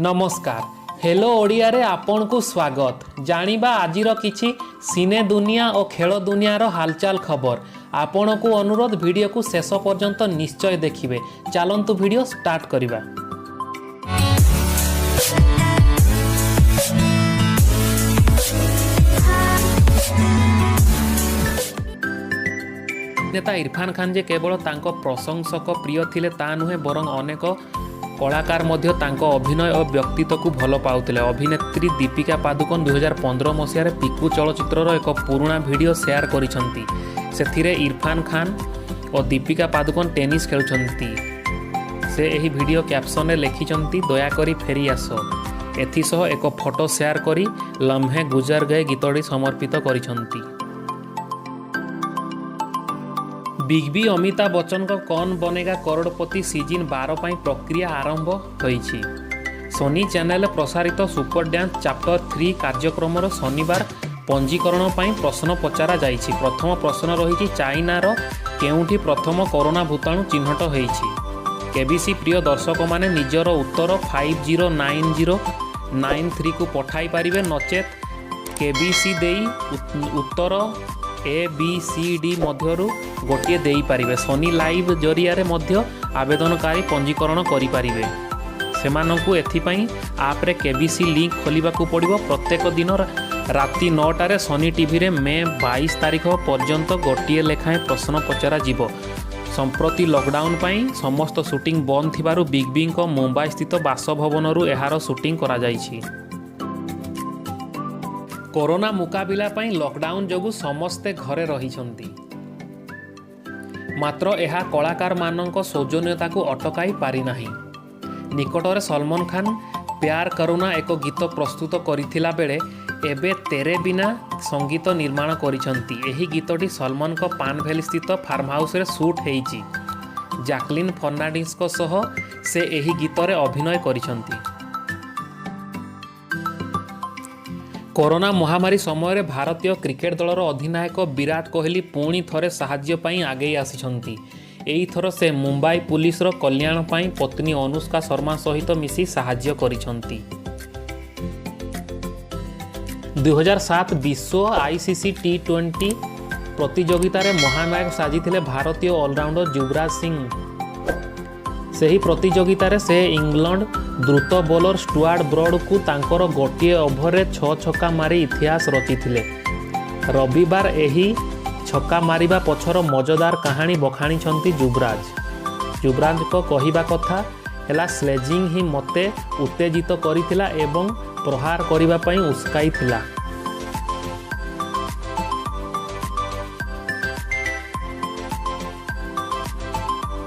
ନମସ୍କାର, ହେଲୋ ଓଡ଼ିଆରେ ଆପଣଙ୍କୁ ସ୍ୱାଗତ। ଜାଣିବା ଆଜିର କିଛି ସିନେ ଦୁନିଆ ଓ ଖେଳ ଦୁନିଆର ହାଲଚାଲ ଖବର। ଆପଣଙ୍କୁ ଅନୁରୋଧ, ଭିଡ଼ିଓକୁ ଶେଷ ପର୍ଯ୍ୟନ୍ତ ନିଶ୍ଚୟ ଦେଖିବେ। ଚାଲନ୍ତୁ, ଭିଡ଼ିଓ ଷ୍ଟାର୍ଟ କରିବା। ଅଭିନେତା ଇରଫାନ ଖାନ ଯେ କେବଳ ତାଙ୍କ ପ୍ରଶଂସକ ପ୍ରିୟ ଥିଲେ ତା ନୁହେଁ, ବରଂ ଅନେକ କଳାକାର ମଧ୍ୟ ତାଙ୍କ ଅଭିନୟ ଓ ବ୍ୟକ୍ତିତ୍ୱକୁ ଭଲ ପାଉଥିଲେ। ଅଭିନେତ୍ରୀ ଦୀପିକା ପାଦୁକୋନ 2015 ମସିହାରେ ପିକୁ ଚଳଚ୍ଚିତ୍ରର ଏକ ପୁରୁଣା ଭିଡ଼ିଓ ସେୟାର କରିଛନ୍ତି। ସେଥିରେ ଇରଫାନ ଖାନ ଓ ଦୀପିକା ପାଦୁକୋନ ଟେନିସ୍ ଖେଳୁଛନ୍ତି। ସେ ଏହି ଭିଡ଼ିଓ କ୍ୟାପସନରେ ଲେଖିଛନ୍ତି, "ଦୟାକରି ଫେରିଆସ"। ଏଥିସହ ଏକ ଫଟୋ ସେୟାର କରି "ଲମ୍ହେ ଗୁଜର ଗଏ" ଗୀତଟି ସମର୍ପିତ କରିଛନ୍ତି। ବିଗ୍ ବି ଅମିତାଭ ବଚ୍ଚନଙ୍କ କୌନ ବନେଗା କରୋଡ଼ପତି ସିଜନ୍ 12 ପାଇଁ ପ୍ରକ୍ରିୟା ଆରମ୍ଭ ହୋଇଛି। ସୋନି ଚ୍ୟାନେଲରେ ପ୍ରସାରିତ ସୁପର ଡ୍ୟାନ୍ସ ଚାପ୍ଟର 3 କାର୍ଯ୍ୟକ୍ରମର ଶନିବାର ପଞ୍ଜୀକରଣ ପାଇଁ ପ୍ରଶ୍ନ ପଚରାଯାଇଛି। ପ୍ରଥମ ପ୍ରଶ୍ନ ରହିଛି, ଚାଇନାର କେଉଁଠି ପ୍ରଥମ କରୋନା ଭୂତାଣୁ ଚିହ୍ନଟ ହୋଇଛି? କେବିସି ପ୍ରିୟ ଦର୍ଶକମାନେ ନିଜର ଉତ୍ତର 509093କୁ ପଠାଇ ପାରିବେ, ନଚେତ୍ କେବିସି ଦେଇ ଉତ୍ତର ଏ, ବି, ସି, ଡି ମଧ୍ୟରୁ ଗୋଟିଏ ଦେଇପାରିବେ। ସୋନି ଲାଇଭ୍ ଜରିଆରେ ମଧ୍ୟ ଆବେଦନକାରୀ ପଞ୍ଜୀକରଣ କରିପାରିବେ। ସେମାନଙ୍କୁ ଏଥିପାଇଁ ଆପ୍ରେ କେବିସି ଲିଙ୍କ୍ ଖୋଲିବାକୁ ପଡ଼ିବ। ପ୍ରତ୍ୟେକ ଦିନ ରାତି 9ଟାରେ ସୋନି ଟିଭିରେ ମେ 22 ତାରିଖ ପର୍ଯ୍ୟନ୍ତ ଗୋଟିଏ ଲେଖାଏଁ ପ୍ରଶ୍ନ ପଚରାଯିବ। ସମ୍ପ୍ରତି ଲକଡାଉନ୍ ପାଇଁ ସମସ୍ତ ସୁଟିଂ ବନ୍ଦ ଥିବାରୁ ବିଗ୍ ବିଙ୍କ ମୁମ୍ବାଇସ୍ଥିତ ବାସଭବନରୁ ଏହାର ସୁଟିଂ କରାଯାଇଛି। କରୋନା ମୁକାବିଲା ପାଇଁ ଲକଡାଉନ୍ ଯୋଗୁଁ ସମସ୍ତେ ଘରେ ରହିଛନ୍ତି। ମାତ୍ର ଏହା କଳାକାରମାନଙ୍କ ସୌଜନ୍ୟତାକୁ ଅଟକାଇ ପାରିନାହିଁ। ନିକଟରେ ସଲମାନ ଖାନ ପ୍ୟାର କରୁନା ଏକ ଗୀତ ପ୍ରସ୍ତୁତ କରିଥିଲା ବେଳେ ଏବେ ତେରେ ବିନା ସଙ୍ଗୀତ ନିର୍ମାଣ କରିଛନ୍ତି। ଏହି ଗୀତଟି ସଲମାନଙ୍କ ପାନଭେଲିସ୍ଥିତ ଫାର୍ମହାଉସରେ ସୁଟ୍ ହେଇଛି। ଜାକଲିନ୍ ଫର୍ଣ୍ଣାଣ୍ଡିସଙ୍କ ସହ ସେ ଏହି ଗୀତରେ ଅଭିନୟ କରିଛନ୍ତି। କରୋନା ମହାମାରୀ ସମୟରେ ଭାରତୀୟ କ୍ରିକେଟ ଦଳର ଅଧିନାୟକ ବିରାଟ କୋହଲି ପୁଣି ଥରେ ସାହାଯ୍ୟ ପାଇଁ ଆଗେଇ ଆସିଛନ୍ତି। ଏଇଥର ସେ ମୁମ୍ବାଇ ପୁଲିସର କଲ୍ୟାଣ ପାଇଁ ପତ୍ନୀ ଅନୁଷ୍କା ଶର୍ମା ସହିତ ମିଶି ସାହାଯ୍ୟ କରିଛନ୍ତି। 2007 ବିଶ୍ୱ ଆଇସିସି ଟି-20 ପ୍ରତିଯୋଗିତାରେ ମହାନାୟକ ସାଜିଥିଲେ ଭାରତୀୟ ଅଲରାଉଣ୍ଡର ଯୁବରାଜ ସିଂ। ସେହି ପ୍ରତିଯୋଗିତାରେ ସେ ଇଂଲଣ୍ଡ ଦ୍ରୁତ ବୋଲର ଷ୍ଟୁଆର୍ଟ ବ୍ରଡଙ୍କୁ ତାଙ୍କର ଗୋଟିଏ ଓଭରରେ ଛଅ ଛକା ମାରି ଇତିହାସ ରଚିଥିଲେ। ରବିବାର ଏହି ଛକା ମାରିବା ପଛର ମଜାଦାର କାହାଣୀ ବଖାଣିଛନ୍ତି ଯୁବରାଜ। ଯୁବରାଜଙ୍କ କହିବା କଥା ହେଲା, ସ୍ଲେଜିଂ ହିଁ ମୋତେ ଉତ୍ତେଜିତ କରିଥିଲା ଏବଂ ପ୍ରହାର କରିବା ପାଇଁ ଉସକାଇଥିଲା।